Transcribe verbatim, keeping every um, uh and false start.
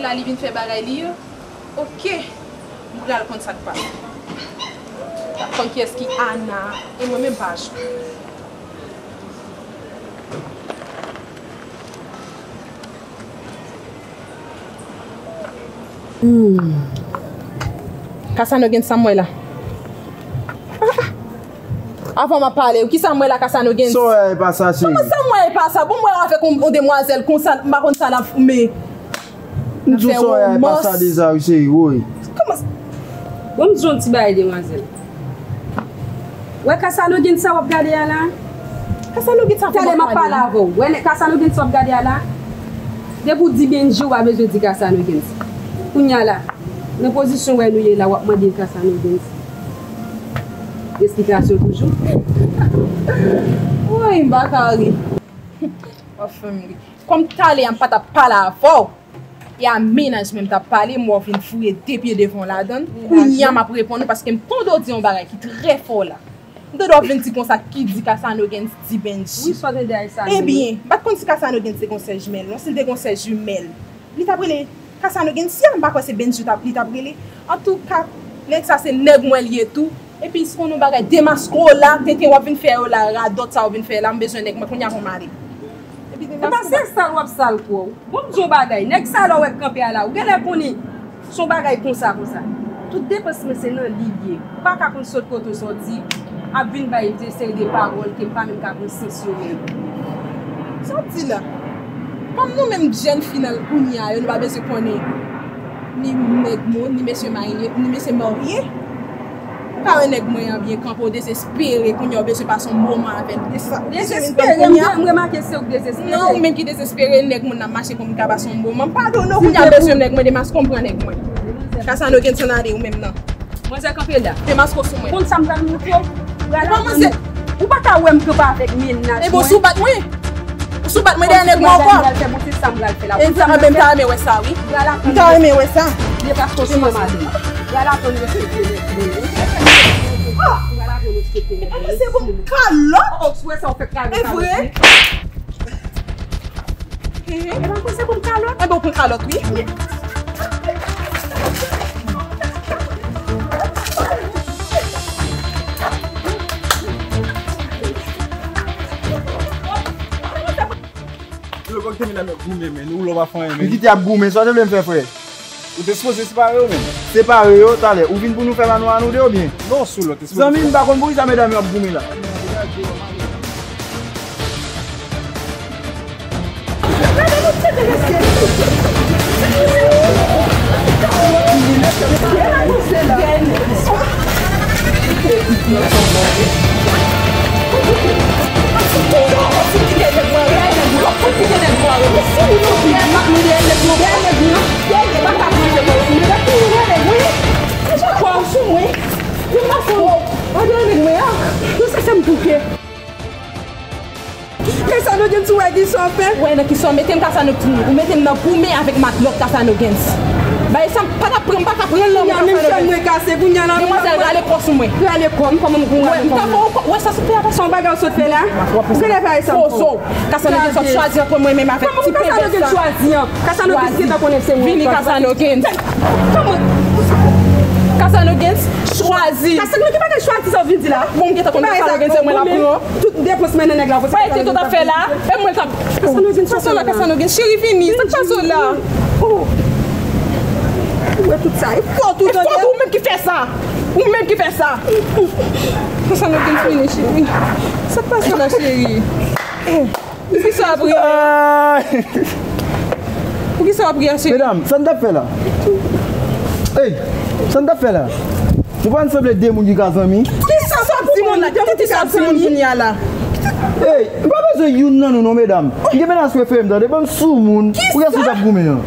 La li vin fè bagay li yo. Oke. M pral konn sa k pase. M ap konn kiyès ki Ana. E mwen menm pa jwe. Hmm. Kasano gen sa m wè la. Avan m ap pale, kisa m wè la Kasano gen? Sa w wè e pa sa, cheri. Kòman sa m wè e pa sa? Bon, m wè avèk yon, yon demwazèl konsa, m pa konn sa l ap fume. M di w sa w wè e pa sa deja, wi, cheri, woy. Kòman sa? Bon, m di w yon ti bagay, demwazèl. Wè Kasano gen sa w ap gade a la? Kasano gen sa w ap gade a la? Talè m ap pale avè w. Wè Kasano gen sa w ap gade a la? Depi w di Benji, w pa bezwen di Kasano gen sa. Kounye a la, nan pozisyon wè nou ye la, w ap mande Kasano gen sa. Esplikasyon toujou. Woy, m pa ka ri. W ap fè m ri. Kòm talè a m pa t ap pale avè w, e a mennaj mwen m t ap pale, m wè w vin foure de pye devan w ladan l. Kounye a m ap reponn ou paske m tande w di yon bagay ki trè fò la. M tande w ap vin di konsa ki di Kasano gen di Benji. Wi, sa w tande a sa. Ebyen, m pa t konn si Kasano gen se gon sè jimèl non, si l te gon sè jimèl. Li t ap rele Kasano gen si a, m pa kwè se Benji t ap, li t ap rele. Antouka, nèg sa se nèg mwen li ye tou. Epi se konn yon bagay, demaske w la, tenten w ap vin fè yo la, radòt sa w vin fè la, m bezwen nèg mwen kounye a pou m ale. Epi demaske w. E pa se sal w ap sal kò w. Bon, m di w yon bagay, nèg sa la w wè k kanpe a la, ou genlè konnen se yon bagay konsa, konsa. Tout depans mwen se nan li l ye. Ou pa ka konn sot kote w sòti, ap vin bay de seri de pawòl ke m pa menm ka pran sans yo menm. Sa w ap di la? Kòm nou menm jèn fi nan kounye a yo, nou pa bezwen konnen ni nèg moun, ni mesye marye, ni mesye marye. Ou ka wè nèg mwen an byen kanpe, w dezespere, kounye a w bezwen pase yon moman avè l. Dezespere, m remake se ou k dezespere. Non, ou menm ki dezespere, nèg moun nan mache pou m ka pase yon moman. M padone w, kounye a bezwen nèg mwen, demaske w m pran nèg mwen. Kasano gen san ale ou menm nan. Manzè kanpe la. Demaske w sou mwen. Konn sa m pral montre w. Ou pa ka wè m kanpe avèk mennaj mwen. E bon, si w bat mwen. Ou sou bat mwen dèyè nèg mwen ankò. Sa m pral fè, bon, se sa m pral fè la. E sa m ta renmen wè sa, wi. M ta renmen wè sa. Demaske w sou mwen, madanm. Pral aprann respekte nèg mwen. Pral aprann respekte nèg mwen. Epi se bon kalòt. Oh, ou wè sa w fè kalòt. E vre? E pa konn se pou m kalòt. E bon pou m kalòt, wi. Yo, fòk te vin ap goumen, men. Ou lò pa fè anyen, men. M kite ap goumen, sa w te vle m fè, frè? Ou te sipoze separe yo menm. Separe yo, talè. Ou vin pou nou fè lanwa a nou de oubyen? Non, sou lòt. Zanmi m pa konn poukisa medam yo ap goumen la. Kasano gen sou wè ki sa w fè. Wè nan ki sa w mete m, Kasano, ou mete m nan goumen avèk matlòt Kasano Gens. Bagay sa m pa t ap pran, m pa t ap pran l nan men Kasano Gens. Demwazèl rale kò sou mwen. Rale kò m, kòman m pou rale kò m? Wè sa sot fè a, sa yon bagay w sot fè la? Ou genlè fè sa m fè w. Kasano Gens, w ap chwazi ant mwen menm avèk ti pèpè sa. Kasano Gens gentan konnen se mwen. Vini Kasano Gens. Kòman? Kasano Gens, chwazi. Kasano, ki bagay chwazi sa w vin di la? Bon, m gentan konn Kasano Gens se mwen l ap pran. Tout depans mwen nan nèg la. Sa e te tout ap fè la? E mwen t ap. Kasano Gens, sa w la, Kasano Gens, cheri vini. Sa k pase w la? Oh. Ou wè tout sa. E fòt ou tande. E fòt ou menm ki fè sa. Ou menm ki fè sa. Kasano Gens vini, cheri. Sa k pase w la, cheri? Poukisa w ap ri? Poukisa w ap ri a, cheri? Medam, sa n t ap fè la? Ey, sa n t ap fè la? Nou pa n sanble de moun ki ka zanmi? Kisa w ap di moun la? Kisa w ap di moun kounye a la? Ey, m pa bezwen youn nan nou non, medam. M gen menas prefere m, tande, ban m sou moun. Poukisa w t ap goumen an?